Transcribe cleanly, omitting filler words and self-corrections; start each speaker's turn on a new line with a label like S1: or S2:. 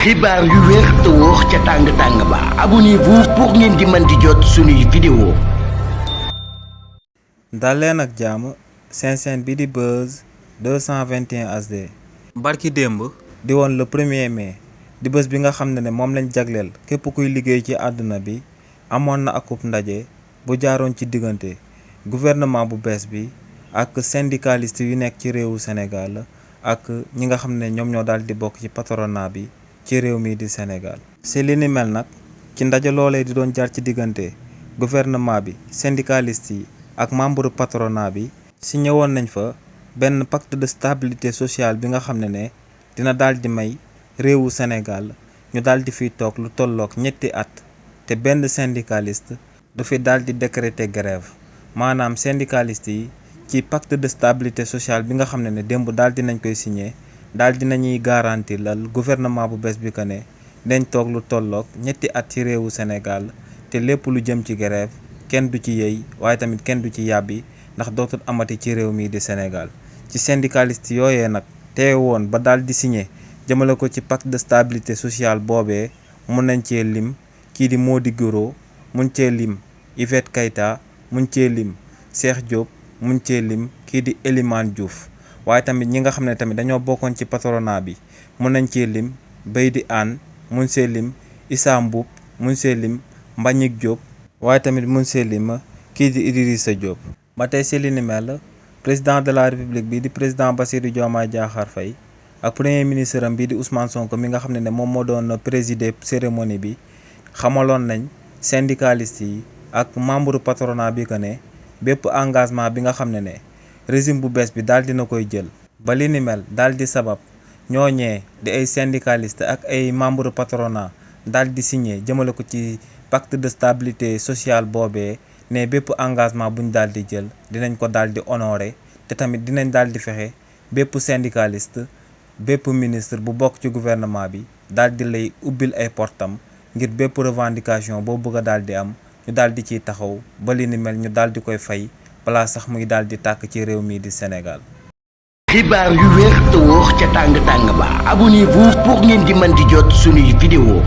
S1: xibaar yu wér te wóor ca tàng-tàng ba abonnez-vous pour ngeen di mën di jot suñuy vidéo.
S2: dal leen ak jàmm seen chaîne bi di Buzz 221 HD. barki démb di woon le 1er mai di bés bi nga xam ne moom lañ jagleel képp kuy liggéey ci àdduna bi amoon na akub ndaje bu jaaroon ci diggante gouvernement bu bees bi ak syndicaliste yu nekk ci réewu Sénégal ak ñi nga xam ne ñoom ñoo daal di bokk ci patronat bi ci réew mi di Sénégal. si li ni mel nag ci ndaje loolee di doon jaar ci diggante gouvernement bi syndicaliste yi ak membre patronat bi signé woon nañ fa benn pacte de stabilité sociale bi nga xam ne dina daal di may réewu Sénégal ñu daal di fiy toog lu tolloog ñetti at te benn syndicaliste du fi daal di décréter grève maanaam syndicaliste yi ci pacte de stabilité sociale bi nga xam ne démb daal di nañ koy signé daal di nañuy garantir lal gouvernement bu bees bi que ne dañ toog lu tolloog ñetti at ci réewu Sénégal te lépp lu jëm ci grève kenn du ci yëy waaye tamit kenn du ci yàbbi ndax dootul amati ci réew mi di Sénégal. ci syndicaliste yooyee nag teewe woon ba daal di signé jëmale ko ci pacte de stabilité sociale boobee mun nañ cee lim kii di Mody Guiro mun cee lim Yvette Keita mun cee lim Cheikh Diop mun cee lim kii di Elimane Diouf waaye tamit ñi nga xam ne tamit dañoo bokkoon ci patronat bi mun nañ cee lim Beydi Anne mun see lim Issa Mboup mun see lim Mbagnick Diop waaye tamit mun see lim kii di Idrissa Diop. ba tey si li ni mel président de la république bi di président Bassirou Diomaye Diakhar Faye ak premier ministre am bi di Ousmane Sonko mi nga xam ne moom moo doon présider cérémonie bi xamaloon nañ syndicalistes yi ak membre patronat bi que ne bépp engagement bi nga xam ne régime bu bees bi daal dina koy jël ba li ni mel daal di sabab ñooñee di ay syndicalistes ak ay membre patronat daal di signé jëmale ko ci pacte de stabilité sociale boobee ne bépp engagement bu ñu daal di jël dinañ ko daal di honorer te tamit dinañ daal di fexe bépp syndicaliste bépp ministre bu bokk ci gouvernement bi daal di lay ubbil ay portam ngir bépp revendication boo bëgg a daal di am ñu daal di ciy taxaw ba li ni mel ñu daal di koy fay balaa sax muy daal di tàkk ci réew mi di Sénégal.
S1: xibaar yu wér te wóor ca tàng-tàng ba abonnez-vous pour ngeen di mën di jot suñuy vidéo.